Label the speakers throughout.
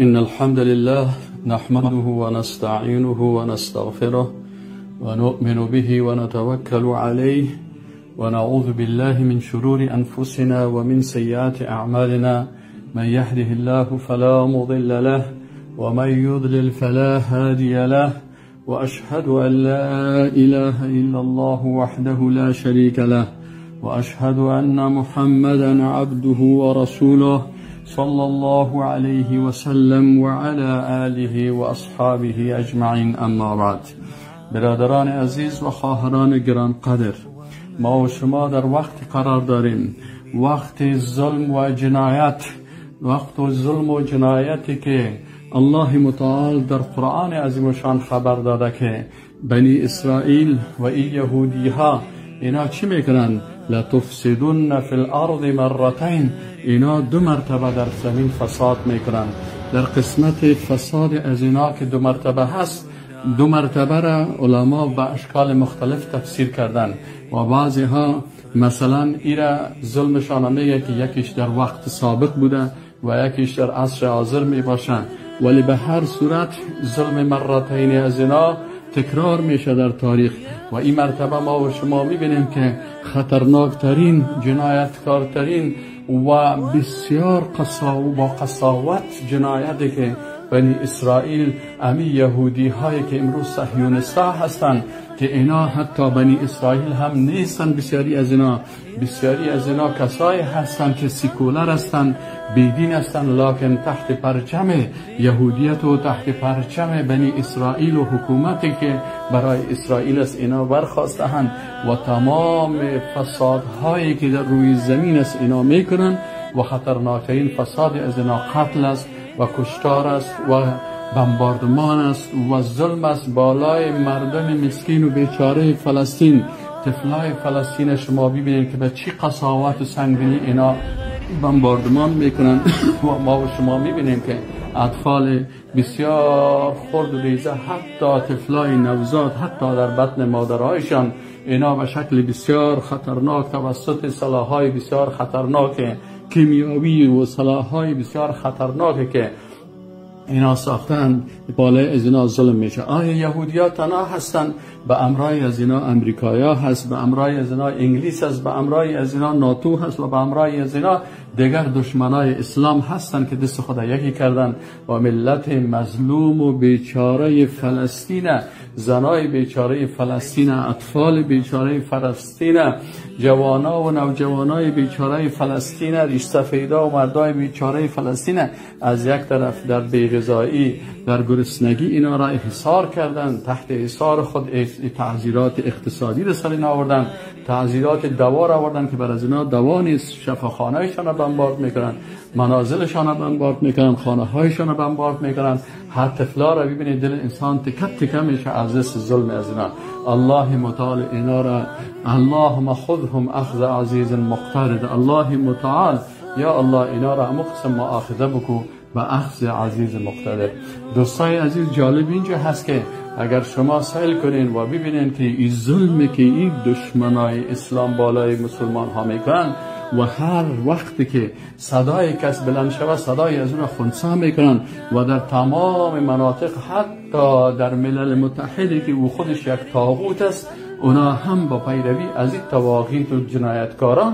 Speaker 1: إن الحمد لله نحمده ونستعينه ونستغفره ونؤمن به ونتوكل عليه ونعوذ بالله من شرور أنفسنا ومن سيئات أعمالنا من يهده الله فلا مضل له ومن يضلل فلا هادي له وأشهد أن لا إله إلا الله وحده لا شريك له وأشهد أن محمدا عبده ورسوله صلى الله عليه وسلم وعلى آله وأصحابه أجمعين أما بعد. برادران عزیز و خواهران گرانقدر، ما و شما در وقت قرار داریم، وقت ظلم و جنایت، وقت ظلم و جنایتی که الله متعال در قرآن عظیم الشان خبر داده که بنی اسرائیل و ای یهودی ها اینا چی میکنن؟ لتفسدن فی الارض مرتین، اینا دو مرتبه در زمین فساد میکنن. در قسمت فساد از اینا که دو مرتبه هست، دو مرتبه را علما به اشکال مختلف تفسیر کردن و بعضی ها مثلا ایرا ظلمشان میگه که یکیش در وقت سابق بوده و یکیش در عصر حاضر میباشن، ولی به هر صورت ظلم مرتین از اینا تکرار میشه در تاریخ. و این مرتبه ما و شما میبینیم که خطرناکترین، جنایتکارترین و بسیار با قساوت جنایتی که بنی اسرائیل، امی یهودی هایی که امروز صهیونیست‌ها هستند که اینا حتی بنی اسرائیل هم نیستن، بسیاری از اینا کسایی هستند که سیکولر هستند، بیدین هستند، لکن تحت پرچم یهودیت و تحت پرچم بنی اسرائیل و حکومتی که برای اسرائیل است اینا برخواستند و تمام فسادهایی که در روی زمین است اینا میکنن و خطرناکترین فساد از اینا قتل است و کشتار است و بمباردمان است و ظلم است بالای مردم مسکین و بیچاره فلسطین. طفلای فلسطین شما ببینید که به چی قساوت و سنگینی اینا بمباردمان میکنن و ما و شما میبینیم که اطفال بسیار خرد و ریزه، حتی طفلای نوزاد، حتی در بطن مادرهایشان اینا به شکل بسیار خطرناک توسط سلاح‌های بسیار خطرناک کیمیاوی و سلاح‌های بسیار خطرناک که اینا ساختن بالای از اینا ظلم میشه. آیا یهودیا تنها هستن؟ به امرای از اینا امریکایا هست، به امرای از اینا انگلیس هست، به امرای از اینا ناتو هست و به امرای از اینا دیگر دشمنای اسلام هستن که دست خود یکی کردن و ملت مظلوم و بیچاره فلسطین، زنای بیچاره فلسطین، اطفال بیچاره فلسطین، جوانا و نوجوانای بیچاره فلسطین، ریش سفیدا و مردای بیچاره فلسطین از یک طرف در بی‌غذایی، در گرسنگی اینا را احصار کردن، تحت حصار خود تعزیرات اقتصادی را سر اینا آوردن، تعزیرات دوا را آوردن که بر از اینا دوا نیست، شفاخانه‌شان را بمبارد میکنن، منازلشان را بمبارد میکنن، خانه هایشان را بمبارد میکنن. هر طفلا را ببینید دل انسان تکه تکه میشه از دست ظلم از اینا. الله متعال اینا را، اللهم خذهم اخذ عزیز مقتدر، الله متعال یا الله اینا را مقسم مؤاخذه بکو به اخذ عزیز مقتدر. دوستای عزیز، جالب اینجا هست که اگر شما سیل کنین و ببینین که این ظلمی که این دشمنای اسلام بالای مسلمان ها میکنن و هر وقتی که صدای کس بلند شود صدای از اون خنثی میکنن و در تمام مناطق، حتی در ملل متحدی که او خودش یک طاغوت است، اونا هم با پیروی از این طواغیت و جنایتکاران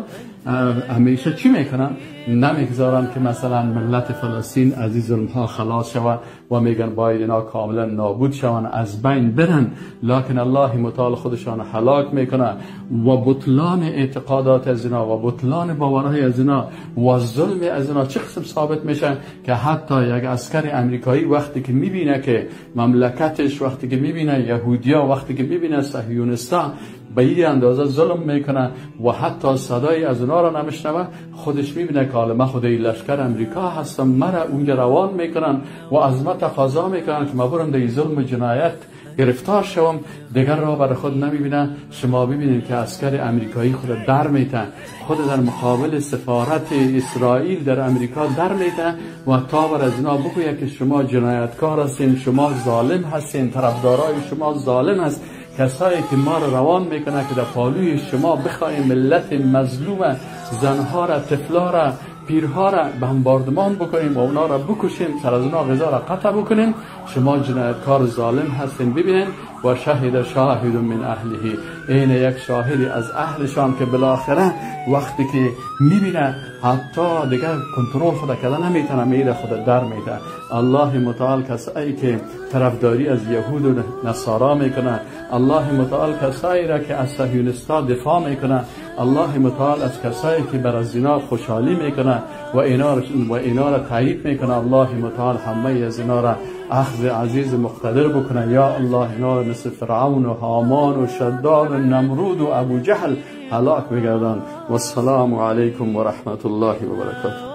Speaker 1: همیشه چی میکنن؟ نمیگذارن که مثلا ملت فلسطین از این ظلم ها خلاص شود و میگن باید اینا کاملا نابود شوند، از بین برن. لکن الله متعال خودشان هلاک میکنه و بطلان اعتقادات از اینا و بطلان باورهای از اینا و ظلم از اینا چه قسم ثابت میشه که حتی یک عسکر امریکایی وقتی که میبینه که مملکتش، وقتی که میبینه یهودیا، وقتی که میبینه صهیونیستا به این اندازه ظلم میکنه و حتی صدای از اونا را نمیشنوه، خودش میبینه که حالا من خدای لشکر امریکا هستم، مرا اونجا روان میکنن و از ما تقاضا میکنن که ما برم در ظلم و جنایت گرفتار شوم، دیگر را برای خود نمیبینه. شما ببینید که عسکر امریکایی خود در میتن، خود در مقابل سفارت اسرائیل در امریکا در میتن و تا بر از اینا بگوید که شما جنایتکار هستین، شما ظالم هستین، طرفدارای شما ظالم هست، کسایی که ما را روان میکنه که در پالوی شما بخوایم ملت مظلوم، زنها را، طفلا را، پیرها را بمباردمان بکنیم و اونا را بکشیم، سر از اونا غذا را قطع بکنیم. شما جنایتکار ظالم هستین. ببینین و شهد شاهد من اهله، این یک شاهدی از اهلشان که بالاخره وقتی که میبینه حتی دیگر کنترل خود کردن نمیتونه، میره خود در میده. الله متعال کسایی که طرفداری از یهود و نصارا میکنه، الله متعال کسایی را که از صهیونیستا دفاع میکنه، الله متعال از کسایی که بر از اینا خوشحالی میکنه و اینا را تایید میکنه، الله متعال همه از اینا را اخذ عزیز مقتدر بکنه. یا الله اینا را مثل فرعون و هامان و شداد و نمرود و ابو جهل هلاک بگردان. و السلام علیکم و رحمت الله و برکاته.